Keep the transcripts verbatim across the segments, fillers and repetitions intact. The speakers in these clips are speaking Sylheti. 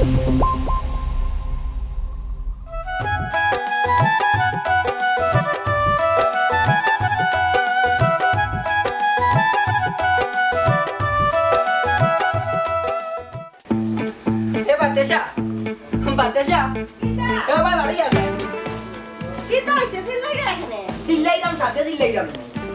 এ বাতাসা, বাতাসা, এ ভাই, বাড়ি যাবে। কিতা অইছে? চিল্লাইরা কেনে? চিল্লাইরাম, সাথে চিল্লাইরাম।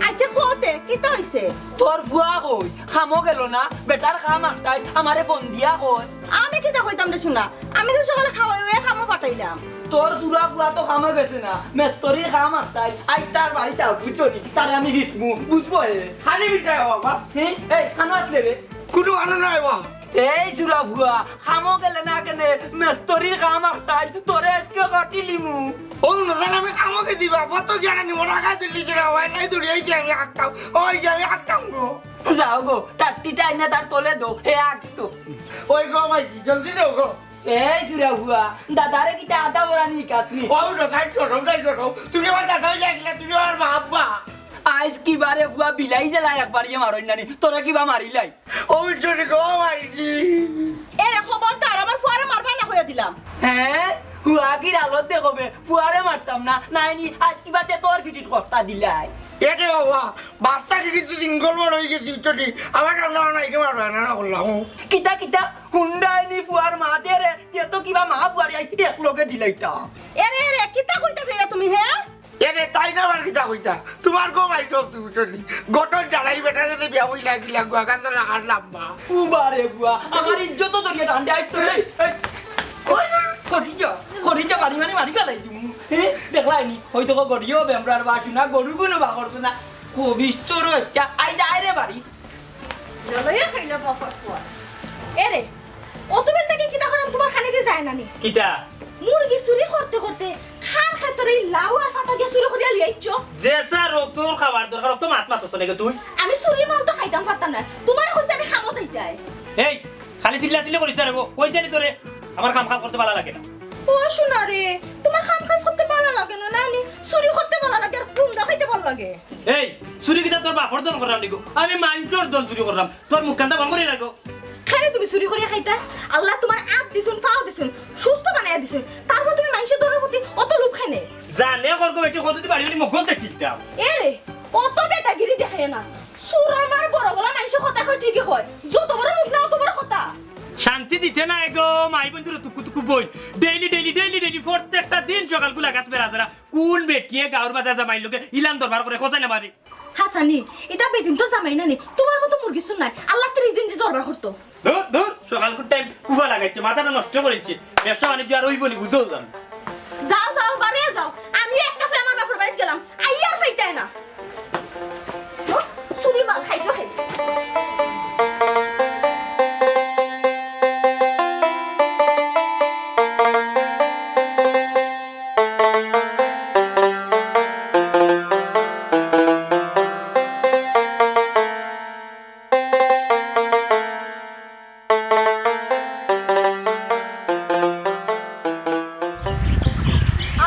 আচ্ছা, কও তে, কিতা অইছে? তোর ফুয়া কই? কামো গেল না? বেটার কাম আটটাইল, আমারে ফোন দিয়া কয়। আমি কিতা কইতাম রে সোনা? আমি তো সকালে খাওয়াই অইয়া কামো পাঠাইলাম। তোর জুরা ফুয়া তো কামো গেছে না, মেস্তরির কাম আটটাইল, আইজ তার বাড়িত আও, বুঝছো নি? তারে আমি পিটমু, বুঝবো হে। খালি পিটাই বাবা। হে? এই, কানো আছলে রে? কুনু কানো নাই বাবা। এই জুরা ফুয়া, কামো গেলে না কেনে? মেস্তরির কাম আটটাইল, তোরে আইজকে কাটিলিমু। ও না, আমি কামো গেছি বাবা, তো জ্ঞান আনি মোরা কাছে লিখে রাখো, ভাই, নাই দৌড়িয়ে আইছি আমি আটকাম। ওই যে আমি আটকাম গো। যাও গো, টাট্টিটা আইনা তার তলে দো, হে আগ তো। ওই গো ভাই, জলদি দেও গো। এই জুরা ফুয়া, দাদারে কিতা আদা বড়া নি কাটনি? ও না, তাই শরম, তাই শরম। তুমি আমার দাদা অইয়া গেলে, তুমি আমার মা আব্বা। আইজ কি বারে ফুয়া, বিলাই জ্বালা একবারই মারইন নানি, তোরা কিবা মারিলাই? ও চুরি গো মাইজি। এরে খবরদার, আমার ফুয়ারে মারবায় না কইয়া দিলাম। হে? ফুয়া কির আলত দেখবে? ফুয়ারে মারতাম না, নাইনি আইজ কিবা তে তোর পিঠিত কষ্টা দিলাই। এরে বাবা, বাস্তা কি কিন্তু সিঙ্গল বড় অই গেছি, চুরি। আমার কান্না নাই, কি মারবা না, না করলাম। কিতা, কিতা? হুন্ডাইনি ফুয়ার মা দে রে, তে তো কিবা মা ফুয়ারে আইজ একলগে দিলাইতাম। এরে, এরে, কিতা কইতা চাইরা তুমি, হে? এরে, তাই না আবার কিতা কইতা? তোমার গো মাই সব তুমি চলি। গঠন ছাড়াই বেটারে যে বিয়া বইলা গিলা গুয়া কান্দা লাগার লাম্বা। উবারে বুয়া, আমার ইজ্জত তো দরিয়া টান দেয় তো রে। এই, কই, কই যা, কই যা, মারি মারি মারি গালাই দিমু। এ, দেখলাই নি, হয়তো গো গড়িও বেমরার বাসু না, গরু গুনো বা করতো না। কবিস তোর বাচ্চা, আই যায় রে বাড়ি। লইয়া খাইলো বকর ফুয়া। এরে, অত বেল থাকি কিতা করাম, তোমার কানে দি যায় না নি? কিতা? মুরগি চুরি করতে করতে কার খেতর ই লাউ আর ফাতা গিয়া চুরি করিয়া লইয়া আইছো? যে স্যার, ও তোর খাবার দরকার, অত মাত মাতছ নাকি তুই? আমি চুরির মাল তো খাইতাম পারতাম না, তোমারে কইছি আমি কামো যাইতায়। এই, খালি চিল্লা চিল্লি করিস না রে গো, কইছি নি তোরে, আমার কাম কাজ করতে ভালা লাগে না। ও সোনা রে, তোমার কাম কাজ করতে ভালা লাগে না, না নি? চুরি করতে ভালা লাগে আর গুন্দা খাইতে ভালা লাগে। এই, চুরি কিতা তোর বাপর ধন করলাম নি গো? আমি মাইনষর ধন চুরি করলাম, তোর মুখ কান্দা বন্ধ করি লাগো। কেনে তুমি চুরি করিয়া খাইতায়? আল্লায় তোমার আত দিছইন, পাও দিছইন, সুস্থ বানাইয়া দিছইন, তারপর তুমি মাইনষর ধনর প্রতি অত লোভ কেনে? জানে করতো বেটি, কতদিন বাড়ি বাড়ি মগল দেখিতাম। এরে, অত বেটাগিরি দেখাইও না। চুরর মার বড় গলা মাইনষে কথা কয় ঠিকই কয়, যত বড় মুখ না অত বড় কথা। শান্তি দিতে না গো, মাই বন্ধুর তুকু তুকু বই। ডেইলি, ডেইলি, ডেইলি, ডেইলি প্রত্যেকটা দিন সকাল গুলা গাছ বেড়া ধরা। কোন বেটিয়ে গাউর বাজার জামাইর লগে ইলান দরবার করে খোঁজায় না মারি? হাসানি, ইটা বেটিন তো জামাই না নি, তোমার মতো মুরগি চুর নাই, আল্লায় ত্রিশ দিন যে দরবার করতো। ধুর, ধুর, সকাল কুন টাইম কুবা লাগাইছে, মাথাটা নষ্ট করিলছে। ব্যবসা বাণিজ্য আর অইবো নি, বুঝো জান। যাও, যাও, বারে যাও, আমিও একটা ফ্রেমার বাপর বাড়িত গেলাম, আইয়ার ফাইতায় না। ও, চুরি মাল খাইছো, খাইছো।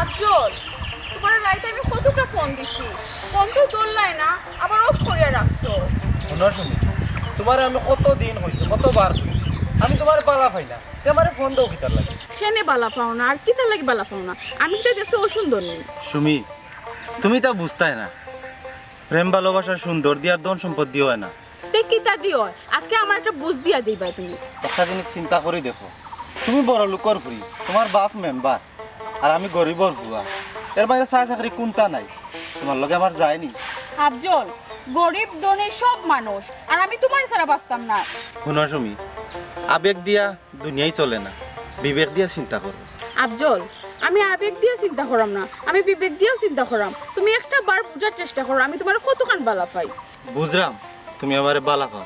আফজল, তোমার রাইতে আমি কতটা ফোন দিছি, ফোন তো ধরলায় না, আবার অফ করিয়া রাখছো। হুনো সুমি, তোমারে আমি কত দিন কইছি, কতবার কইছি, আমি তোমারে বালা পাই না, তে আমারে ফোন দেও কিতার লাগি? কেনে বালা পাও না, আর কিতার লাগি বালা পাও না? আমি কিতা দেখতে অসুন্দর নি? সুমি, তুমি তা বুঝতায় না, প্রেম ভালোবাসা সুন্দর দি আর ধন সম্পদ দি অয় না। তে কিতা দি অয়? আজকে আমারে একটা বুঝ দিয়া যাইবায় তুমি। একটা জিনিস চিন্তা করি দেখো, তুমি বড় লোকর ফুরি, তোমার বাপ মেম্বার, আর আমি গরিবর ফুয়া, এর মাঝে চা চাকরি কুনটা নাই? তোমার লগে আমার যায় নি? আফজল, গরিব ধনী সব মানুষ, আর আমি তোমার ছাড়া বাঁচতাম না। হুনো সুমি, আবেগ দিয়া দুনিয়াই চলে না, বিবেক দিয়া চিন্তা করো। আফজল, আমি আবেগ দিয়া চিন্তা করাম না, আমি বিবেক দিয়াও চিন্তা করাম। তুমি একটা বার বুঝার চেষ্টা করো, আমি তোমারে কতখান বালা পাই। বুঝরাম তুমি আমারে বালা পাও,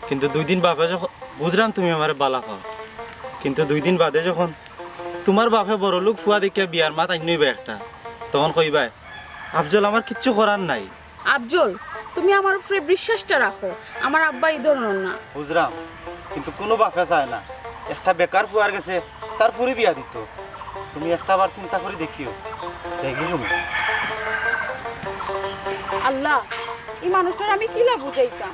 কিন্তু দুই দিন বাদে যখন, বুঝরাম তুমি আমারে বালা পাও, কিন্তু দুই দিন বাদে যখন তোমার বাপে বড় লোক ফুয়া দেখিয়া বিয়ার মাত আইন্নইবা একটা, তখন কইবায়, "আফজল, আমার কিচ্ছু করার নাই।" আফজল, তুমি আমার উপরে বিশ্বাসটা রাখো, আমার আব্বা ই ধরনর না। বুঝরাম, কিন্তু কুনু বাপে চায় না একটা বেকার ফুয়ার গেছে তার ফুরি বিয়া দিতো। তুমি একটা বার চিন্তা করি দেখিও। দেখি সুমি। আল্লাহ, ই মানুষটারে আমি কিলা বুঝাইতাম?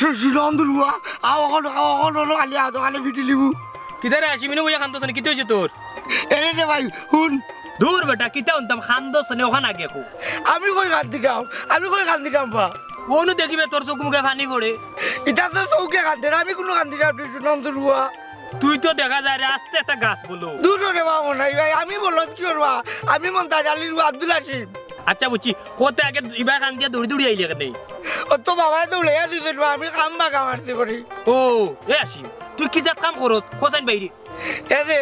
শু-, শুনন দুরুয়া, আও অখন, আও অখন, অখন খালি আও তো, খালি ফিটিলিমু। কিতা রে হাসিম, ইনো বইয়া কান্দছ নি? কিতা অইছে তোর? এরে রে ভাই, হুন। দূর বেটা, কিতা হুনতাম, কান্দছ নি, অখান আগে কও। আমি কই কান্দিরাম, আমি কই কান্দিরাম বা? অনো দেখিবে তোর চউখ মুখে পানি পড়ে। ইতা তো চউখে কান্দের, আমি কুনু কান্দিরাম নি, শুনন দুরুয়া। তুই তো দেখা যায় রে আস্তে একটা গাছ বলো। দূর রে বাবা, নাই ভাই, আমি বলদ কিওর বা? আমি মন্তাজ আলীর বা আব্দুল হাসিম। আচ্ছা বুঝছি, কওতে আগে ইবায় কান্দিয়া দৌড়ি দৌড়ি আইলে কেনে? অতো বাবায় দৌড়াইয়া দিছইন বা, আমি কাম বাগা মারছি করি। ও, এ হাসিম, তুই কি জাত কাম করছ? কছাইন বাইরে। এরে,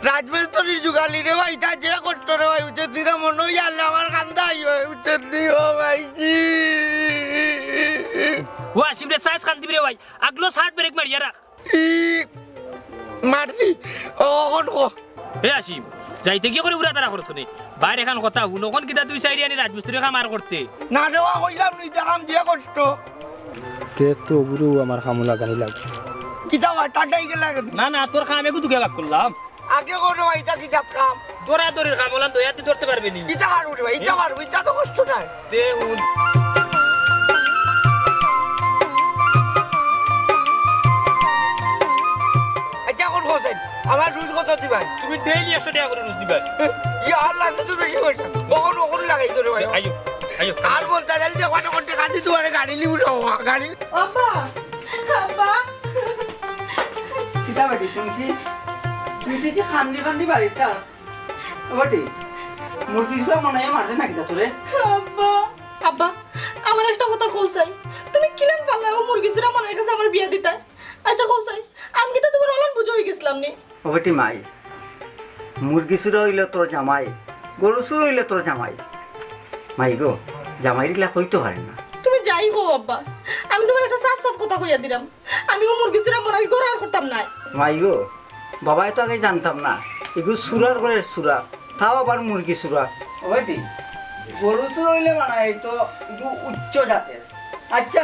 রাজমিস্ত্রির যুগালি রে ভাই, ইতা যে কষ্ট রে ভাই, বুঝছস নি? মনো অয় আল্লায় আমার কান্দা আইও, বুঝছস নি? ও ভাই জি। ও হাসিম রে, সাইজ কান্দিবি রে ভাই, আগলো সাইড ব্রেক মারিয়া রাখ। ই মারছি, অখন ক। এ হাসিম, যাইতে গিয়া করি উড়াতাড়া করছ নি? বাইরে খান কথা হুন, অখন কিতা তুই চাইরে আনি রাজমিস্ত্রি কাম আর করতে? না রে বা, কইলাম নি, ইতা কাম দিয়া কষ্ট। তে তো গুরু আমার কামো লাগানি লাগবো। কিতা বা, টাটাই গেলা কেনে? না, না, তোর কাম একু দুগে ভাগ করলাম। আগে করো ভাই, ইতা কিতা কাম? দৌড়াদৌড়ির কাম, অলান দৌড়াইতে ধরতে পারবে নি। ইতা পারবো রে ভাই, ইতা পারবো, ইতা তো কষ্ট নাই। দে হুন। আচ্ছা, অখন কও চাইন, আমার রুজ কত দিবায়? তুমি ডেইলি একশো টেকা করি রুজ দিবায়। ইয়া আল্লাহ, তো তুমি বেশি কইছো। অখন, অখন লাগাই ধরে ভাই। আইও, আইও। আর বলতা জানি যে কত কোটি কাজে তোমার গাড়ি লিবো না, গাড়ি। আব্বা, আব্বা। কিতা বেটি, তুমি কি, তুই কি কান্দি কান্দি বাড়িত আস? ও বেটি, মুরগি চুরা মনে অয় মারছে না কিতা তোরে? আব্বা, আব্বা, আমার একটা কথা কও চাই, তুমি কিলান পারলা ও মুরগি চুরা মনের কাছে আমার বিয়া দিতায়? আচ্ছা কও চাই, আমি কিতা তোমার অলান বুঝা অই গেছিলাম নি? ও বেটি মাই, মুরগি চুরা অইলে তোর জামাই, গরু চুরা অইলে তোর জামাই। মাই গো, জামাইর ইলা কইতো পারে না। তুমি যাই কও আব্বা, আমি তোমার একটা সাফ সাফ কথা কইয়া দিলাম, আমি ও মুরগি চুরা মনার ঘর আর করতাম নায়। মাই গো, বাবায় তো আগে জানতাম না, এগু চুরার ঘরের চুরা, তাও আবার মুরগি চুরা। ও বেটি, গরু চুরা অইলে বানাই তো এগু উচ্চ জাতের। আচ্ছা,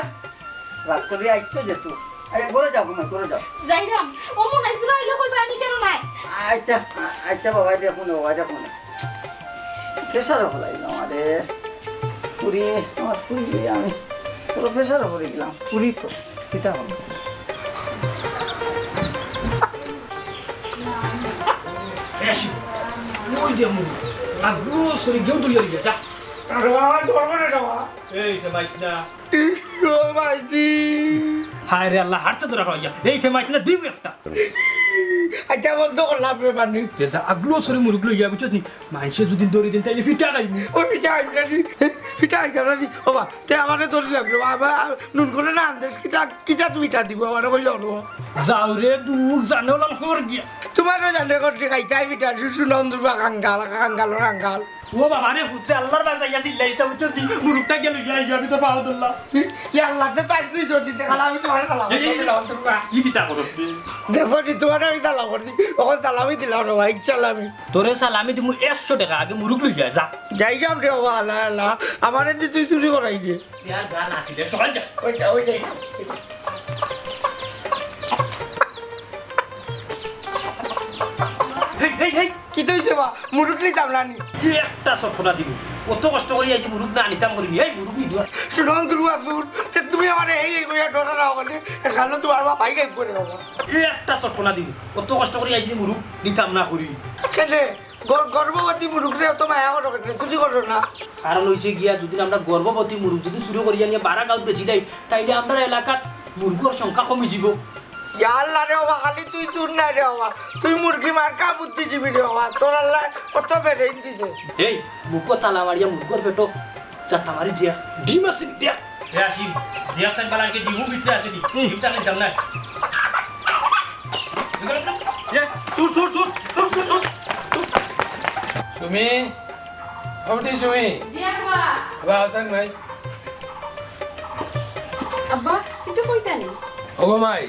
রাগ করি আইতো যেত। আরে, ঘরে যাও, ঘুমাই, ঘরে যাও। যাইরাম, ও মনে হয় চুরা অইলে কইবা আমি কেনে নাই। আচ্ছা, আচ্ছা বাবা, দেখো না, বাবা, দেখো না। প্রেশারে ফেলাইলাম, আরে। পুরি, আমার পুরি, আমি পুরো প্রেশারে পড়ে গেলাম। পুরি তো, কিতা হবে? এই আসি, ওই যে মুরু, আর গুরু সরি গেউ তুলিয়া দিবে, যা। আরে বাবা, ধরবো না রে বাবা। এই, সে মাইস না। ও ভাইজি। হায় রে আল্লাহ, হারতে ধরা খাওয়াইয়া। এই ফেমাইছ না, দিবি একটা। আচ্ছা, বন্ধ করলাম রে পানি। যে যা আগলো সরে মুরুগ লইয়া, বুঝছস নি? মাইনষে যদি ধরি দেন, তাইলে ফিটা খাইমু। ও ফিটা খাইমু না নি? ফিটা খাইতাম না নি? ও বা, তে আমারে ধরি লাগলো। বাবা, নুন করে না আনতে, কিতা, কিতা তুমি ইটা দিব? আমারে কইলে হলো। যাও রে, দুখ জানে ওলান খবর গিয়া। তোমারও জানে করতে খাইতাই ফিটা, শুশু নন্দুর বা কাঙ্গাল, কাঙ্গাল, কাঙ্গাল। ও বাবা রে, পুত্রে আল্লাহর বাস আইয়া চিল্লাইতা, বুঝছস নি? মুরুগটা গেল, ইয়া, ইয়া, আমি তো পাওয়া ধরলাম। ইয়া আল্লাহ, তে তাই তুই জোর দিতে গেলা, আমি তোমারে সালাম এই, এই, করতে এই, পারলাম, তোর বা। কি পিতা করস তুই? দেখো নি, তোমারে আমি সালাম করছি, ওখানে সালামি দিলাম রে ভাই, সালামি। তোরে সালামি দিমু একশো টেকা, আগে মুরুগ লই যা, যা। যাই যাম রে বাবা, আল্লাহ, আল্লাহ, আমারে দি তুই চুরি করাই দে। ইয়ার গান আসি রে, সকাল যা। ওই যা, ওই যা। হেই, হেই, হেই। কিতা অইছে বা? মুরুগ নিতাম না নি? এই একটা চটফটা দিমু। অত কষ্ট করি আইছি মুরুগ না নিতাম করি নি। এই মুরুগ নি দুয়া। শুনন দুরুয়া দুর, তে তুমি আমারে এই, এই কইয়া ডরাও কেনে? এখানে তোমার বাপ ভাই গাইব করে বাবা। এই একটা চটফটা দিমু। অত কষ্ট করি আইছি মুরুগ নিতাম না করি। কেনে? গর-, গর্ভবতী মুরুগরে অত মায়া করো কেনে? চুরি করো না। কারণ অইছে গিয়া, যদি আমরা গর্ভবতী মুরুগ যদি চুরি করি আনিয়া বারা গাঁওত বেচি দেই, তাইলে আমরা এলাকাত মুরগর সংখ্যা কমি যিবো। ইয়া আল্লাহ রে বাবা, খালি তুই চুর না রে বাবা, তুই মুরগি মার্কা বুদ্ধিজীবী রে বাবা, তোর আল্লাহ কত বেরেন দিছে। এই, মুখো তালা মারিয়া মুরগর পেটো চাতা মারি দিয়া, ডিম আছে নি দেখ। এ আসি, দিয়া সাইন বালাকে ডিমও ভিতরে আছে নি? হুম। ডিমটা আমি জানলাই। এ, চুর, চুর, চুর। সুমি, ও বেটি সুমি। জি আব্বা। আব্বা, আছেন ভাই? আব্বা, কিছু কইতা নি? ওগো মাই,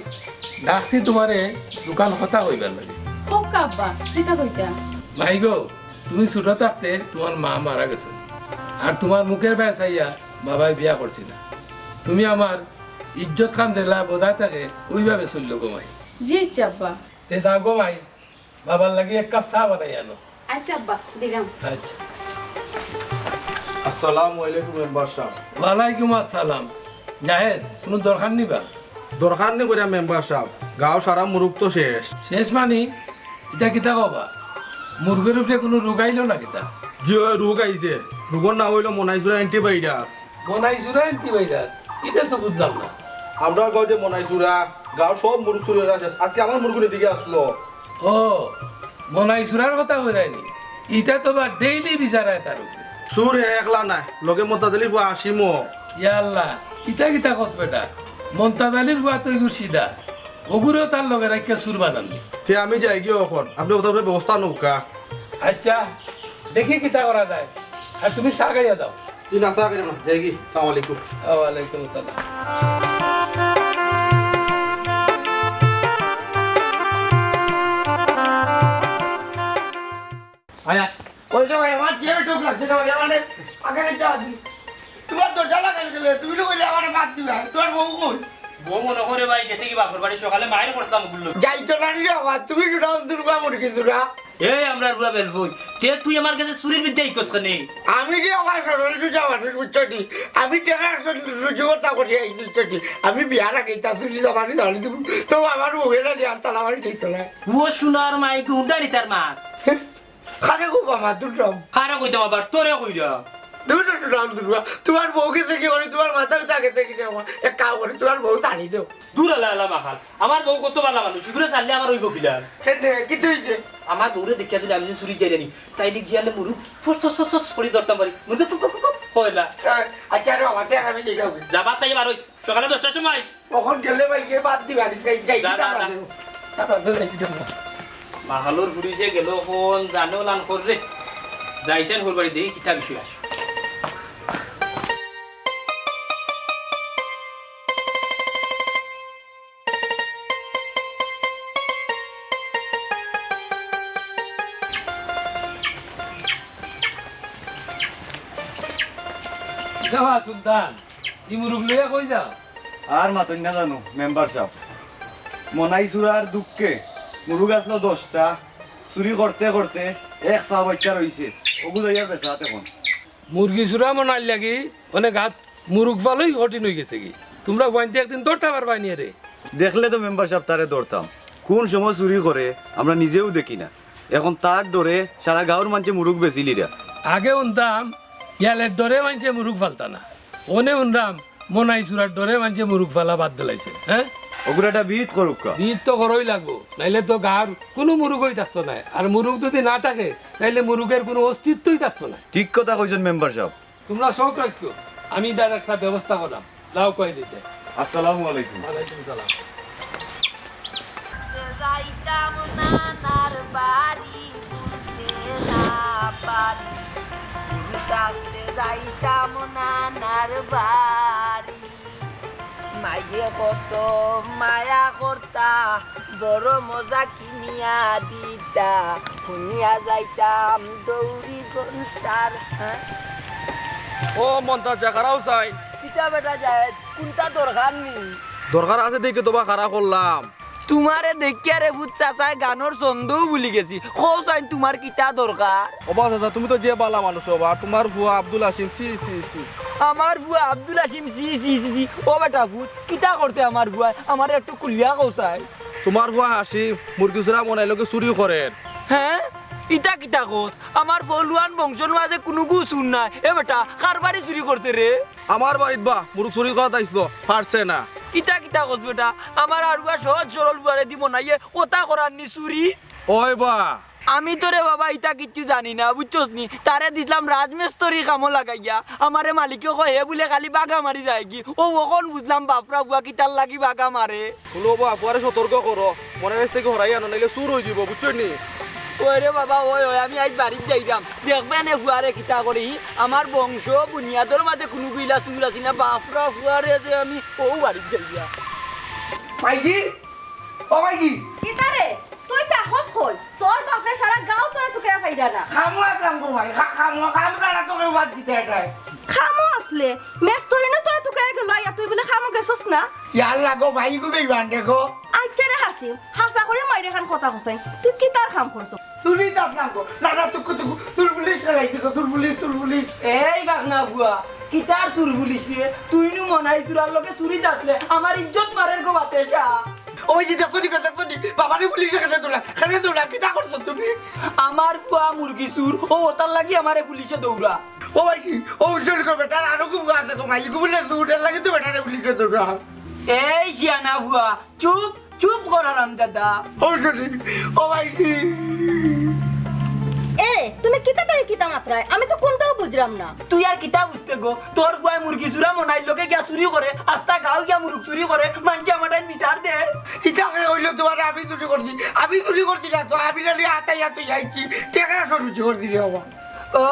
ডাকছি তোমারে দুখান কথা কইবার লাগি। কউক্কা আব্বা, কিতা কইতা? মাই গো, তুমি ছোট থাকতে তোমার মা মারা গেছে, আর তোমার মুখের বায় চাইয়া বাবায় বিয়া করছি না। তুমি আমার ইজ্জত খান যেলা বজায় থাকে, ওইভাবে চললো গো মাই। জি আচ্ছা আব্বা। তে যাও গো মাই, বাবার লাগি এক কাপ চা বানাই আনো। আচ্ছা আব্বা, দিলাম। আচ্ছা। আসসালামু আলাইকুম মেম্বার সাহেব। ওয়ালাইকুম আসসালাম। জাহেদ, কোনো দরকার নি বা? দরকার নি কইরা মেম্বার সাব, গাঁও সারা মুরুগ তো শেষ। শেষ মানি? ইতা কিতা কও বা? মুরুগর উপরে কুনু রোগ আইলো না কিতা? জি অয়, রোগ আইছে। রোগর নাম অইলো মনাইছুরা অ্যান্টিভাইরাস। মনাইছুরা অ্যান্টিভাইরাস? ইটা তো বুঝলাম না। আমরার গাঁও যে মনাইছুরা, গাঁওর সব মুরুগ চুরি করা শেষ। আজকে আমার মুরুগ নিতে গিয়া আছলো। ও, মনাইছুরার কথা কইরায় নি? ইতা তো বা ডেইলি বিচার অয় তার উপরে। চুর হে একলা নায়, লগে মন্তাজ আলির ফুয়া হাসিমও। ইয়া আল্লাহ, ইতা কিতা কছ বেটা? মন্তাজ আলির ফুয়া তো ইগু সিধা, অগুরেও তার লগে রাখিয়া চুর বানান নি। তে আমি যাইগি অখন, আপনে অতার ব্যবস্থা নউক্কা। আইচ্ছা, দেখি কিতা করা যায়। আর তুমি চা খাইয়া যাও। জি না, চা খাইরাম না, যাইগি। সালাম আলাইকুম। ওয়ালাইকুম আসসালাম। আয়া। ওই যে ভাই, আমার যে টোক লাগছে না ভাই, আমারে আগে যাইতে হবে। তুমার দরজা লাগাই গেলে, তুমি তো কইলে আমারে বাদ দিবা, তুমার বউ কই? বউ মনো করে ভাই গেছে কি বাপর বাড়ি, সকালে মাইর করতাম ওগুলো। যাইতো না রে বাবা, তুমি শুনাও দুর্গা মুরগি চুরা। এই আমরার ফুয়া বেলফুই, তে তুই আমার গেছে চুরির বিদ্যা হিকস কেনে? আমি কি আমার সরল সুজা মানুষ, বুঝছো নি? আমি টেকা একশো রুজি করতা করি আইছি, বুঝছো নি? আমি বিয়ার আগে ইতা চুরি জামানি ধরি দিমু, তো আমার বউয়ে না আর তালা মারি দিত না। ও সোনার মাই কি হুন্ডা নি তার মা? কারে কইবা মা, দুর্গা? কারে কইতাম আবার, তোরে কইরা। দুটো শুনাও দুর্গা, তুমার বউ গেছে কি করি, তুমার মাথার উতা গেছে কি রে আমার? এক কাম করি, তুমার বউ ছাড়ি দেও। দূর আলা আলা মাখাল। আমার বউ কত ভালা মানুষ, ইগুরে ছাড়লে আমার অইবো কিলা? কেনে? কিতা অইছে? আমার বউরে দেখিয়া যদি আমি যদি চুরি যাই নি, তাইলে গিয়ালে মুরুগ ফস ফস ফস ফস করি ধরতাম পারি। মুরুগ কুক কুক কুক কুক হয় না। আ-, আইচ্ছা রে বাবা, তে আমি যাই যাও। যাবা তাই বার অই। সকালে দশটার সময়। অখন গেলে ভাই, এ বাদ দিবা, যাই, যাই, যা, যা, তারপর যা। দেবো। তারপর দেবো, যাই, যাই। মাহালর ফুরি যে গেল, অখন জানো লান কররে। যাইছেন হুর বাড়ি দেখি কিতা বিষয় আছে। যাওয়া সুলতান, ই মুরুগ লইয়া কই যাও? আর মাতইন না জানো, মেম্বার সাব। মনাই চুরার দুঃখে মুরুগ আছলো দশটা, চুরি করতে করতে এক চাও বাচ্চা রইছে, ওগু লইয়া বেচাত অখন। মুরগি চুরা মনাইর লাগি অনে গাত মুরুগ ফালই কঠিন অইগেছে গি। তুমরা ফুয়াইন্তে একদিন ধরতা পারবায় নি এরে? দেখলে তো মেম্বার সাব তারে ধরতাম। কুন সময় চুরি করে আমরা নিজেউ দেখি না। অখন তার ডরে সারা গাউর মানষে মুরুগ বেচিলিরা। আগে হুনতাম ইয়ালের ডরে মানষে মুরুগ ফালতা না। অনে হুনরাম মনাই চুরার ডরে মানষে মুরুগ ফালা বাদ দিলাইছে, হে? ওগুর একটা বিহিত করউক্কা। বিহিত তো করই লাগবো, নাইলে তো গাউর কুনু মুরুগই থাকতো নায়। আর মুরুগ যদি না থাকে, তাইলে মুরুগের কুনু অস্তিত্বই থাকতো নায়। ঠিক কথা কইছইন মেম্বার সাব। তুমরা চউখ রাখিও, আমি তার একটা ব্যবস্থা কররাম। যাও কই দিতে। আসসালামু আলাইকুম। ওয়ালাইকুম সালাম। যাইতাম নানার বাড়ি, ভুলতে না পারি। ভুল থাকতে যাইতাম নানার বাড়ি। মাইয়ে কত মায়া করতা, বড় মজা কিনিয়া দিতা, হুনিয়া যাইতাম দৌড়ি ঘন্টার। হ্যাঁ? ও মন্তাজ, জাগারাও চাই। কিতা বেটা যায়, কুনটা দরকার নি? দরকার আছে দেখি তো বা খাড়া করলাম। তুমারে দেখিয়া রে ফুত চাচায় গানর ছন্দও ভুলি গেছি। কও চাইন তুমার কিতা দরকার? ওবা চাচা, তুমি তো যে বালা মানুষ ওবা, আর তুমার ফুয়া আব্দুল হাসিম, ছি, ছি, ছি। আমার ফুয়া আব্দুল হাসিম, ছি, ছি, ছি, ছি। ও বেটা ফুত, কিতা করছে আমার ফুয়ায়? আমারে একটু খুলিয়া কও চাই। তুমার ফুয়া হাসিম মুরগি চুরা মনাইর লগে চুরি করের। হ্যাঁ? ইতা কিতা কস? আমার ফলুয়ান বংশর মাঝে কুনুগু চুর নাই। এ বেটা, কার বাড়ি চুরি করছে রে? আমার বাড়িত বা মুরুগ চুরি করাত আইছলো, পারছে না। ইতা কিতা কস বেটা? আমার আরুয়া সহজ সরল ফুয়ারে দি মনাইয়ে ওতা করার নি চুরি? ওই বা। আমি তো রে বাবা ইতা কিচ্ছু জানি না, বুঝছস নি? তারে দিছলাম রাজমিস্ত্রি কামো লাগাইয়া, আমারে মালিকে কয় হে বুলে খালি বাগা মারি যায়গি। ও অখন বুঝলাম বাফরা ফুয়া কিতার লাগি বাগা মারে। হুনো বা, ফুয়ারে সতর্ক করো, মনাইর গেছ থাকি হরাই আনো, নাইলে চুর অই যিবো, বুঝছো নি? ওই রে বাবা, ওই, ওই, আমি আইজ বাড়িত যাইরাম। দেখবে নে ফুয়ারে কিতা করি, আমার বংশ বুনিয়াদর মাঝে কুনুগু ইলা চুর আছিল না, বাফরা ফুয়ারে যে আমি অউ বাড়িত যাইরাম। মাইজি, ও মাইজি। কিতা রে? তুই থাকস কই? তোর বাফে সারা গাঁও তোরে তুকাইয়া পাইরা না। কামো আছলাম গো মাই, কা-, কামো, কাম ছাড়া তো কেউ বাদ দিতে এটাই। কামো আছলে, মেস্তরি না তোরে তুকাইয়া গেল, আইয়া তুই বুলে কামো গেছস না? ইয়াল্লা গো মাই গো বেইমান রে গো। আইচ্ছা রে হাসিম, হাছা করি মাইরে খান কথা কছাইন, তুই কিতার কাম করছস? চুরিত আছলাম গো, না না তুকু তুকু, চুর পুলিশ লাগাইছি গো, চুর পুলিশ, চুর পুলিশ। এই বাগনা ফুয়া, কিতার চুর পুলিশ রে? তুই নু মনাই চুরার লগে চুরিত আছলে, আমার ইজ্জত মারের গো বাতেশা। ওই যে দেখছো নি, দেখছো নি? বাবারে পুলিশে কেনে দৌড়া, কেনে দৌড়া, কিতা করছো তুমি? আমার ফুয়া মুরগি চুর, ও ওটার লাগি আমারে পুলিশে দৌড়া। ও ভাই কি? ও উজ্জ্বল গো বেটার আরো খুব আছে গো ভাই, এগু বলে চুর, এর লাগি তো বেটারে পুলিশে দৌড়া। এই শিয়ানা ফুয়া, চুপ, চুপ কর হারামজাদা। ও উজ্জ্বল, ও ভাই কি? এরে, তুমি কিতা তাই কিতা মাতরায়? আমি তো কুন্তাও বুঝরাম না। তুই আর কিতা বুঝতে গো? তোর ফুয়ায় মুরগি চুরা মনাইর লগে গিয়া চুরি করে, আস্তা গাঁও গিয়া মুরগ চুরি করে, মানষে আমার তাই বিচার দে। ইটা কে কইলো তোমারে আমি চুরি করছি? আমি চুরি করছি না তো, আমি নানি আতাই আতাই আইছি, টেকা একশো রুজি করছি রে বাবা। ও,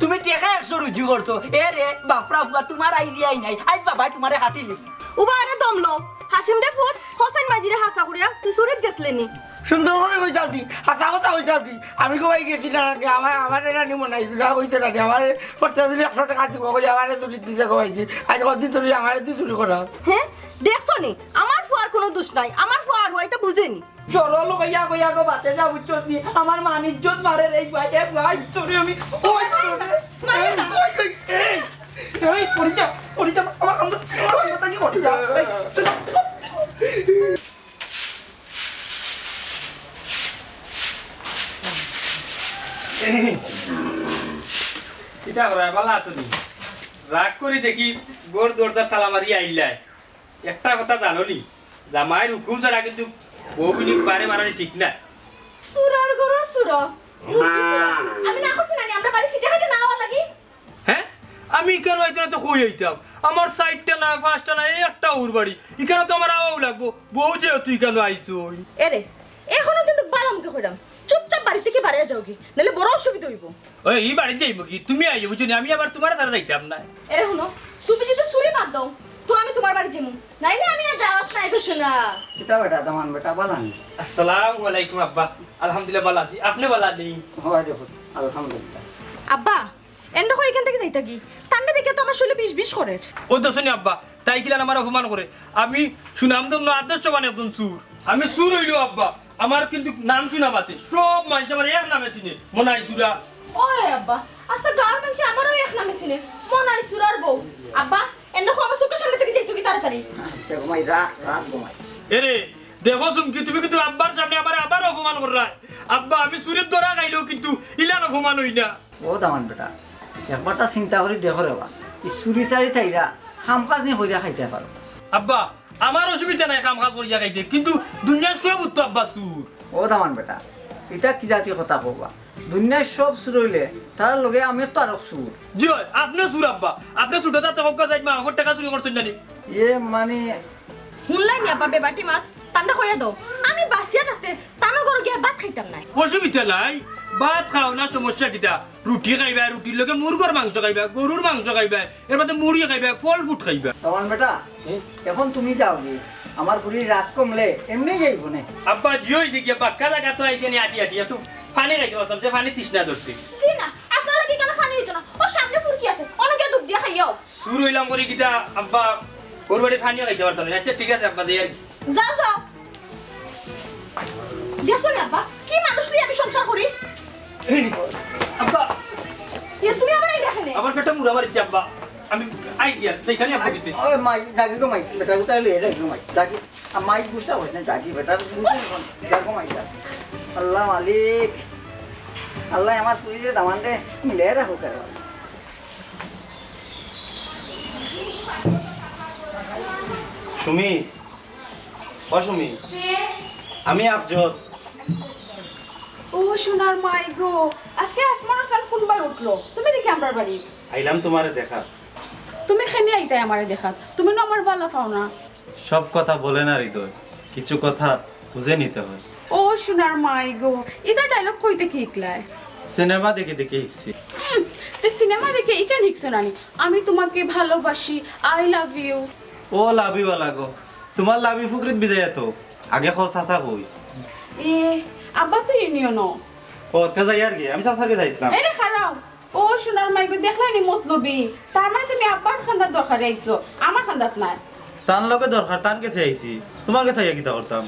তুমি টেকা একশো রুজি করছো? এরে বাপরা ফুয়া, তোমার আইডিয়াই নাই, আইজ বাবায় তোমারে কাটিলিবো। উবা, আরে দমলো, হাসিম রে ফুত, হোসেন মাঝিরে হাসা করিয়া, তুই চুরিত গেছলে নি? সুন্দর করি কইতাম নি, হাছা কথা কইতাম নি। আমি কই গেছি না, না, আমার, আমার এরা নি মনাই চুরা কইছে না, না, আমার পঞ্চাশ দিন একশো টেকা দিব, কই আমারে চুরি দিছে কই কি? আজ কদিন ধরে আমারে দি চুরি করা। হ্যাঁ, দেখছো নি? আমার ফুয়ার কুনু দুষ নাই, আমার ফুয়ার ফুয়া ইতা বুঝে নি। সরল কইয়া কইয়া গো বাতেশা বুঝছস নি, আমার মান ইজ্জত মারের এই ভাই, এ ভাই, তোরে আমি, ওই তোরে, মারে না। এই, এই, এই, এই, পড়ি যা, পড়ি যা, আমার কান্দা, আমার কান্দা থাকি পড়ি যা। এই, কিতা করায়, ভালা আছো নি? রাগ করি দেখি ঘর দরজার তালা মারি আইলায়। একটা কথা জানো নি, জামাইর হুকুম ছাড়া কিন্তু বউ বিনি বারে মারানি ঠিক না। চুরার ঘরর চুরা, মুরগি চুরা। আমি না করছি না নি, আমরা বাড়ি সিটে খাইতে না আওয়া লাগি। হ্যাঁ, আমি ইখানো আইতে না তো কই আইতাম? আমার চাইরটা না, পাঁচটা না, এই একটা উর বাড়ি, ইখানো তো আমার আওয়াও লাগবো। বউ যেহেতু ইখানো আইছইন। এরে, এখনো কিন্তু বালা মতো কইরাম, চুপচাপ বাড়ি থাকি বারে যাওগি, নাইলে বড় অসুবিধা অইবো। ওই, ই বাড়িত যাইমু কি? তুমি আইও, বুঝছো নি? আমি আবার তোমার ছাড়া যাইতাম না। এরে হুনো, তুমি যদি চুরি বাদ দেও, তো আমি তোমার বাড়ি যাইমু, নাইলে আমি আর যাওয়াত নাই গো সোনা। কিতা বেটা, দামান বেটা, বালা নি? আসসালামু আলাইকুম আব্বা। আলহামদুলিল্লাহ, বালা আছি। আপনে বালা নি? হয় দেখো, আলহামদুলিল্লাহ। আব্বা, এন্ড কই ইখান থাকি যাইতা কি? তান্ডা দেখে তো আমার শরীরে বিষ বিষ করে। ও দেখছো নি আব্বা, তাই কিলান আমারে অপমান করে। আমি সুনামধন্য আদর্শবান একজন চুর। আমি চুর অইলেও আব্বা, আমার কিন্তু নাম সুনাম আছে। সব মানষে আমারে এক নামে চিনে, মনাই চুরা। ওই আব্বা, আস্তা গাঁওর মানষে আমারেও এক নামে চিনে, মনাই চুরার বউ। আব্বা, এন্ড কই আমার চউখর সামনে থাকি যাইতো কি তাড়াতাড়ি। আচ্ছা, ঘুমাই, রাখ, রাখ, ঘুমাই। এরে, দেখো চুমকি, তুমি কিন্তু আব্বার সামনে আমারে আবার অপমান কররায়। আব্বা, আমি চুরির ধরা খাইলেও কিন্তু ইলান অপমান অই না। ও দামান বেটা, একবারতা চিন্তা করি দেখো রে বা, ই চুরি চারি চাইরা কাম কাজ নি করিয়া খাইতায় পারো। আব্বা, আমার অসুবিধা নাই কাম কাজ করিয়া খাইতে, কিন্তু দুনিয়ার সব উত্তর আব্বা চুর। ও দামান বেটা, ইতা কি জাতি কথা কও বা? দুনিয়ার সব চুর অইলে তার লগে আমিও তো আরো চুর। জি অয়, আপনে চুর আব্বা, আপনে ছোট থাকতে কউক্কা যাইত মা বাপর টেকা চুরি করছইন না নি? এ মানে হুনলায় নি আব্বা বেবাটি মাত, তানরে কইয়া দেও, আমি বাঁচিয়া থাকতে তানর ঘরো গিয়া ভাত খাইতাম নায়। অসুবিধা নাই, ভাত খাও না, সমস্যা কিতা? রুটি খাইবায়, রুটির লগে মুরগর মাংস খাইবায়, গরুর মাংস খাইবায়, এর বাদে মুড়ি খাইবায়, ফল fruit খাইবায়। দামান বেটা, এখন তুমি যাওগি, আমার ফুরির রাত কমলে এমনে যাইবো নে। আব্বা, জি অইছে গিয়া, বাক্কা জাগা তো আইছি নি আটি আটি, একটু পানি খাইতে পারতাম, যে পানি তৃষ্ণা ধরছে। জি না, আপনার লাগি কেন পানি অইতো না? ও সামনে ফুরকি আছে, অনো গিয়া ডুব দিয়া খাইয়াও। চুর অইলাম করি কিতা আব্বা, ঘর বাড়ি পানিও খাইতে পারতাম না। আচ্ছা ঠিক আছে আব্বা, যাই আর কি। যাও, যাও। দেখছো নি আব্বা, কি মানুষ লইয়া আমি সংসার করি? এই, আব্বা। এ, তুমি আবার এই দেখে নে। আমার পেটে মুড়া মারিছে আব্বা। আমি আই গিয়া, যেখানে আব্বা গেছে। ওই মাই, যাগি গো মাই, বেটা কোথায় লইয়া যাগি গো মাই, যাগি। আর মাই গুসা অইস না, যাগি বেটা, যাগো মাই, যা। আল্লাহ মালিক, আল্লাহ আমার ফুরিরে দামানরে মিলাই রাখো কেন? সুমি, ও সুমি, আমি আফজল। ও সোনার মাই গো, আজকে আসমানর চান কুনবায় উঠলো? তুমি দেখি আমরার বাড়ি। আইলাম তোমারে দেখা। তুমি কেনে আইতায় আমারে দেখা? তুমি নু আমার বালা পাও না। সব কথা বলে না হৃদয়, কিছু কথা বুঝে নিতে হয়। ও সোনার মাই গো, ইতা dialogue কই থাকি হিকলায়? সিনেমা দেখি দেখি হিকছি। হুম, তে সিনেমা দেখি ইখান হিকছো না নি? আমি তোমাকে ভালোবাসি, I love you। ও লাভি ওয়ালা গো, তোমার লাভি ফুকরিত ভিজাইয়া তো। আগে কও চাচা কই? এ, আব্বা তো ইউনিয়নো। ও, তে যাই আর কি, আমি চাচার গেছে আইছলাম। এরে খাড়াও। ও সোনার মাই গো, দেখলায় নি মতলবি? তার মানে তুমি আব্বার কান্দাত দরকারে আইছো, আমার কান্দাত নায়। তান লগে দরকার, তান গেছে আইছি, তোমার গেছে আইয়া কিতা করতাম?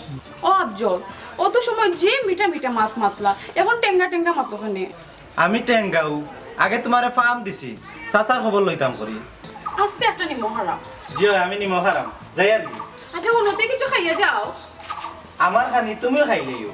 ও আফজল, অত সময় যে মিঠা মিঠা মাত মাতলা, এখন টেঙ্গা টেঙ্গা মাতো কেনে? আমি টেঙ্গাউ, আগে তোমারে ফাম দিছি, চাচার খবর লইতাম করি। আস্তে একটা নিমক হারাম। জি অয়, আমি নিমক হারাম। যাই আর কি? আচ্ছা, হুনো তে কিছু খাইয়া যাও। আমার খানি তুমিও খাইলাইও।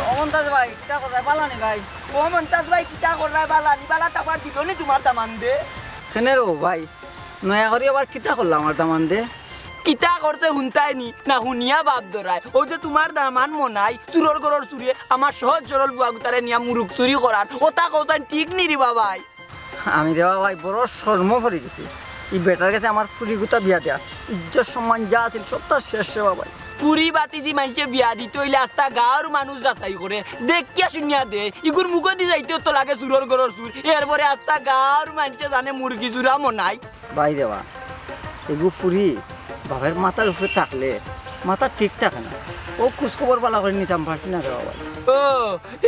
ও মন্তাজ ভাই, কিতা কররায়, বালা নি ভাই? ও মন্তাজ ভাই, কিতা কররায়, বালা নি? বালা থাকবার দিলো নি তুমার দামান্দে? কেনে রে ভাই, নয়া করি আবার কিতা করলা আমার দামান্দে? কিতা করছে হুনতায় নি, না হুনিয়া বাপ ধরায়। অউ যে তুমার দামান মনাই, চুরর ঘরর চুরে, আমার সহজ সরল ফুয়াগুতারে নিয়া মুরুগ চুরি করার, অতা কওছাইন ঠিক নি রে বাবাই? আমি রে বাবাই বড় শরমো পড়ি গেছি। ই বেটার গেছে আমার ফুরিগুতা বিয়া দেয়া। ইজ্জত সম্মান যা আছিল সবতা শেষ রে বাবাই। ফুরি বাতিজি মাইনষে বিয়া দিতে অইলে আস্তা গাঁওর মানুষ যাচাই করে, দেখিয়া শুনিয়া দে। ইগুর মুখেদি যাইতেও তো লাগে চুরর ঘরর চুর, এরপরে আস্তা গাঁওর মাইনষে জানে মুরগি চুরা মনাই। ভাই রে বা, এগু ফুরি বাপের মাথার উপরে থাকলে মাথা ঠিক থাকে না। অউ খোঁজ খবর বালা করি নিতাম পারছি না রে বাবাই। ও,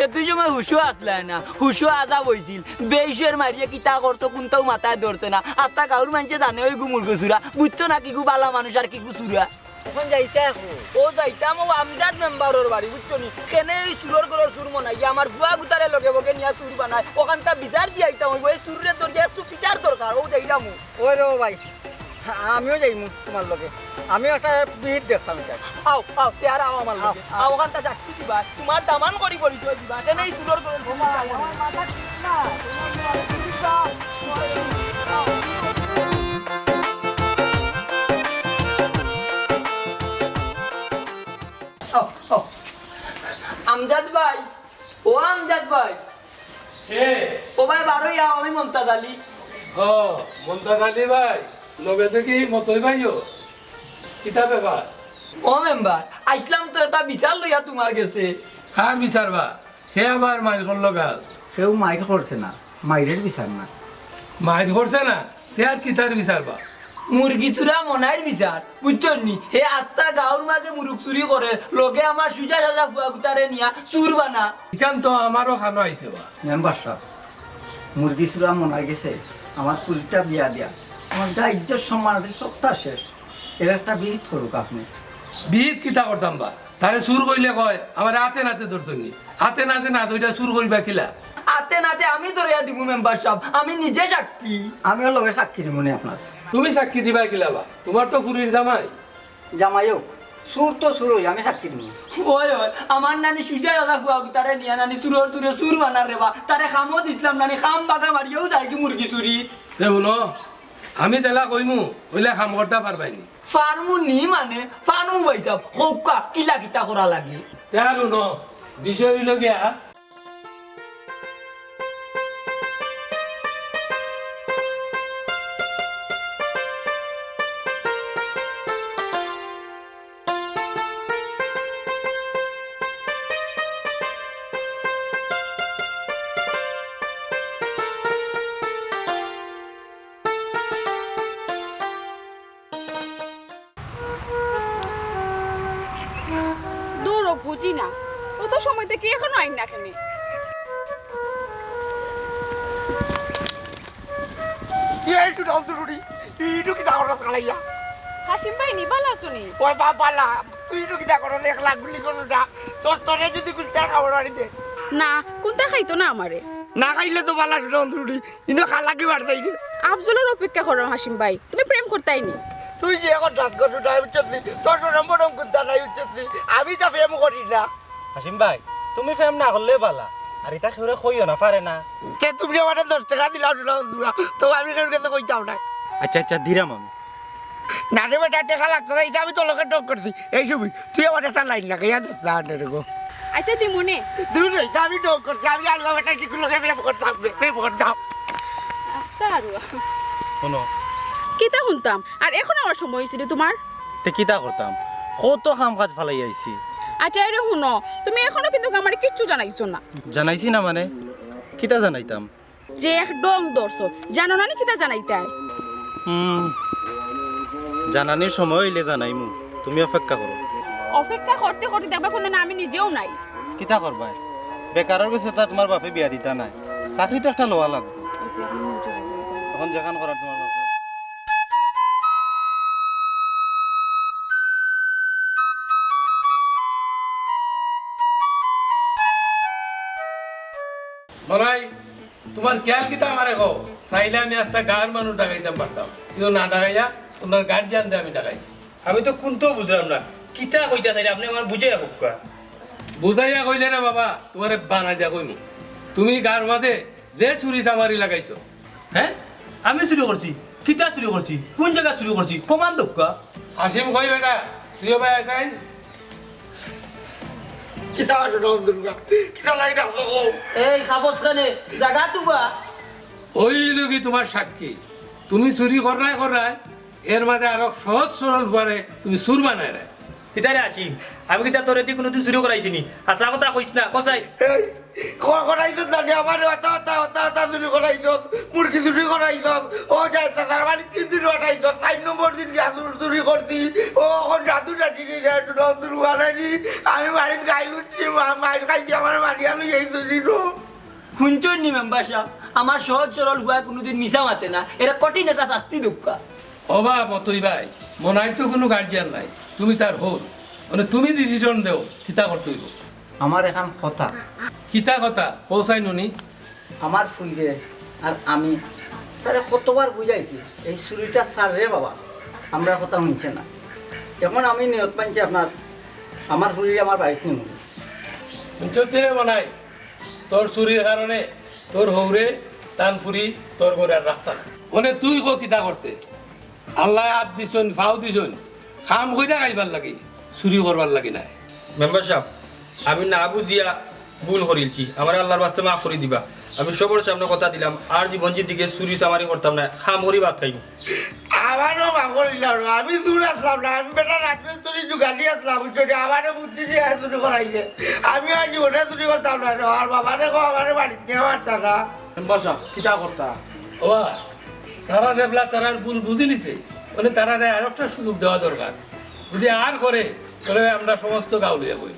এ তুই সময় হুশো আছলায় না, হুশো আজাব অইছিল। বেহুশর মারিয়ে কিতা করতো কুনটাউ মাথায় ধরছে না। আস্তা গাঁওর মাইনষে জানে অইগু মুরগি চুরা, বুঝছো না কিগু বালা মানুষ আর কিগু চুরা। অখন যাইতায় কই? ও যাইতাম অউ আমজাদ মেম্বারর বাড়ি, বুঝছো নি? কেনে অউ চুরর ঘরর চুর মনাইয়া আমার ফুয়াগুতারে লগে বগে নিয়া চুর বানায়, অখানতা বিচার দিয়া আইতাম অইবো। অউ চুররে ধরিয়া একটু পিটার দরকার, অউ যাইরাম অউ। ওই রে ও ভাই, আমিও যাইমু তুমার লগে, আমিও একটা বিহিত দেখতাম ইটা। আও, আও, তে আর আও আমার লগে। আও, আও। আও, অখানতা সাক্ষী দিবা, তুমার দামান করি পরিচয় দিবা, কেনে অউ চুরর ঘরর চুর মনাইয়া। আমার মাথা ঠিক না, তুমার মাথা ঠিক না। আও, আও। আমজাদ ভাই, ও আমজাদ ভাই। কে? ও ভাই, বারই আও, আমি মন্তাজ আলী। ও, মন্তাজ আলী ভাই, লগে দেখি মতই ভাইও। কিতা ব্যাপার? ও মেম্বার, আইছলাম তো একটা বিচার লইয়া তুমার গেছে। কার বিচার বা? কে আবার মাইর করলো গাল? কেউ মাইর করছে না, মাইরের বিচার না। মাইর করছে না? তে আর কিতার বিচার বা? মুরগি চুরা মনাইর বিচার, বুঝছো নি? হে আস্তা গাঁওর মাঝে মুরুগ চুরি করে, লগে আমার সুজা সাজা ফুয়াগুতারে নিয়া চুর বানা। ইখান তো আমারও খানো আইছে বা। মেম্বার সাব, মুরগি চুরা মনাই গেছে, আমার ফুরিটা বিয়া দিয়া, আমার যা ইজ্জত সম্মান আছে সবতা শেষ। এর একটা বিহিত করুক আপনে। বিহিত কিতা করতাম বা? তারে চুর কইলে কয়, আমারে আতে নাতে ধরছইন নি। আতে নাতে না ধরিয়া চুর করিবা কিলা? আতে নাতে আমি ধরিয়া দিমু মেম্বার সাব, আমি নিজে সাক্ষী। আমিও লগে সাক্ষী দিমু নি আপনার। তুমি সাক্ষী দিবায় কিলা বা? তুমার তো ফুরির জামাই। জামাই অউক, চুর তো চুরই, আমি সাক্ষী দিমু। ওই, ওই, আমার নানি সুজা দাদা ফুয়াগুতারে নিয়া নানি চুরর চুরে চুর বানার রে বা। তারে কামো দিছলাম নানি, কাম বাগা মারিয়াউ যায়গি মুরগি চুরি। তে হুনো, আমি যেলা কইমু, অইলা কাম করতা পারবায় নি? পারমু নি মানে, পারমু ভাইসাব, কউক্কা, কিলা কিতা করা লাগে? তে আর হুনো, বিষয় অইলো গিয়া, দূর ও, বুঝি না, অত সময় থাকি এখনো আইন না কেনে? এই একটু ডাল তো রুটি, তুই একটু কিতা করস খালাইয়া? হাসিম ভাই নি, বালা আছো নি? ওই বাপ বালা, তুই একটু কিতা করস, একলা গুলি করস না, তোর, তোরে যদি কুন্তা খাবার বাড়িতে। না, কুন্তা খাইতো না আমারে। না খাইলে তো বালা, একটু ডাল তো রুটি। ইনো খালা কি বাড়তাই রে? আফজলর অপেক্ষা কররাম হাসিম ভাই, তুমি প্রেম করতায় নি? তুই যে এখন জাত গরু নাই, বুঝছস নি? তোর শরম বরম কুন্তা নাই, বুঝছস নি? আমি তো প্রেম করি না। হাসিম ভাই, তুমি প্রেম না করলে বালা, আর ইতা কেউরে কইও না, পারে না। তে তুমি আমারে দশ টেকা দিলাও না, তো আমি কেউর গেছে কইতাম না। আচ্ছা, আচ্ছা, দিরাম আমি। না রে বেটা, টেকা লাগতো না, ইটা আমি তোর লগে ঠগ করছি। এই সুবি, তুই আমার একটা লাইন লাগাইয়া দিস না, আনে রে গো। আচ্ছা, দিমুনে। দূর হই, ইটা আমি ঠগ করছি, আমি আলগা বেটা কি লগে প্রেম করতাম, প্রেম করতাম। আস্তা আরুয়া। হুনো। কিতা হুনতাম? আর এখন আমার সময় হইছে রে তোমার? তে কিতা করতাম? কত কাম কাজ ফালাই আইছি। আচ্ছা, এরে হুনো, তুমি এখনো কিন্তু আমারে কিচ্ছু জানাইছো না। জানাইছি না মানে? কিতা জানাইতাম? যে এক ডং ধরছো, জানো না নি কিতা জানাইতায়? হুম, জানানির সময় অইলে জানাইমু, তুমি অপেক্ষা করো। অপেক্ষা করতে করতে দেখবা কোনদিন আমি নিজেও নাই। কিতা করবায়? বেকারর গেছে তো আর তোমার বাপে বিয়া দিতা নায়, চাকরি তো একটা লওয়া লাগবো। এখন যেখান করার তোমার বাপে। মনাই, তোমার খেয়াল কিতা আমারে কও? চাইলে আমি আস্তা গাঁওর মানুষ ডাকাইতাম পারতাম, কিন্তু না ডাকাইয়া তোমার গার্জিয়ানরে আমি ডাকাইছি। আমি তো কুন্তা বুঝলাম না, কিতা কইতা চাইরা আপনে আমারে বুঝাইয়া কউক্কা। বুঝাইয়া কইলে না বাবা, তোমারে বানাইয়া কইমু। তুমি গাঁওর মাঝে যে চুরি চামারি লাগাইছো। হে? আমি চুরি করছি? কিতা চুরি করছি? কুন জাগাত চুরি করছি? প্রমাণ দেউক্কা। হাসিম কই বেটা, তুইও বায় আছইন। কিতা অইলো নন্দুরুগা? কিতা লাগি ডাকলো গো? এই খাবস খানে, জাগা তুবা। ওই লোকই তোমার সাক্ষী। তুমি চুরি কররায় কররায়, এর মাঝে আরো সহজ সরল ফুয়ারে তুমি চুর বানাইরায়। কিতা রে হাসিম, আমি কিতা তোরে দি কুনুদিন চুরি করাইছি নি? হাছা কথা কইস না, কছাই। এই, ক-, করাইছস না নি আমারে, অতা, অতা, অতা, অতা চুরি করাইছস, মুরগি চুরি করাইছস, ও যায় তার বাড়ি তিন দিন পাঠাইছস, চাইর নম্বর দিন গিয়া চুর-, চুরি করছি, ও অখন জাদু জানি নি রে, একটু নন্দুর বানাইলি, আমি বাড়িত গাইল উঠছি, মা-, মাইর খাইছি, আমারে মারিয়া লই এই চুরি নো। হুনছইন নি মেম্বার সাব, আমার সহজ সরল ফুয়ায় কুনুদিন মিছা মাতে না, এরে কঠিন একটা শাস্তি দেউক্কা। ও বা মতই ভাই, মনাইর তো কুনু গার্জিয়ান নাই, তুমি তার হউর, মানে তুমি ডিসিশন দেও, কিতা করতে অইবো। আমার এখান কথা। কিতা কথা? কও চাই নুনি। আমার ফুড়িরে আর আমি তারে কতবার বুঝাইছি, এই চুরিটা ছাড় রে বাবা, আমরার কথা হুনছে না। এখন আমি নিয়ত মানছি আপনার, আমার ফুড়িরে আমার বাড়িত নিমু। হুনছস নি রে মনাই, তোর চুরির কারণে তোর হউরে, তান ফুড়ি, তোর ঘরে আর রাখতা না। অনে তুই ক কিতা করতে? আল্লায় আত দিছইন, ফাও দিছইন, কাম কইরা খাইবার লাগি, চুরি করবার লাগি নায়। মেম্বার সাব, আমি না বুঝিয়া ভুল করিলছি, আমারে আল্লার ওয়াস্তে মাফ করি দিবা। আমি সবর সামনে কথা দিলাম, আর জীবন জিন্দেগি চুরি চামারি করতাম না, কাম করি ভাত খাইমু। আমারেও মাফ করি দিলাম, আমি চুর আছলাম না, আমি বেটা রাজমিস্ত্রি জুগালি আছলাম, বুঝছো নি? আমারে বুদ্ধি দিয়া চুরি করাইছে, আমি আর জীবনে চুরি করতাম না। আর বাবারে কও, আমারে বাড়িত নিয়া মারতা না। মেম্বার সাব, কিতা করতা? ওবা, তারা যেবলা তারার ভুল বুঝিলিছে, মানে তারারে আরেকটা সুযোগ দেওয়া দরকার। যদি আর করে, তাইলে আমরা সমস্ত গাঁও লইয়া বই।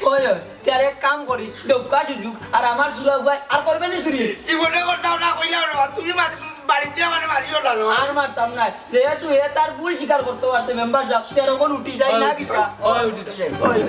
ওই, ওই, তে আর এক কাম করি, দেউক্কা সুযোগ, আর আমার চুরা ফুয়ায় আর করবে নি চুরি? জীবনে করতাম না, কইলাম না, তুমি মা-, বাড়িত আমারে মারিও না রে। আর মারতাম না, যেহেতু হে তার ভুল স্বীকার করতে পারছে, মেম্বার সাব, তে আর অখন উঠি যাই না কিতা? ওই, উঠি যাই। ওই।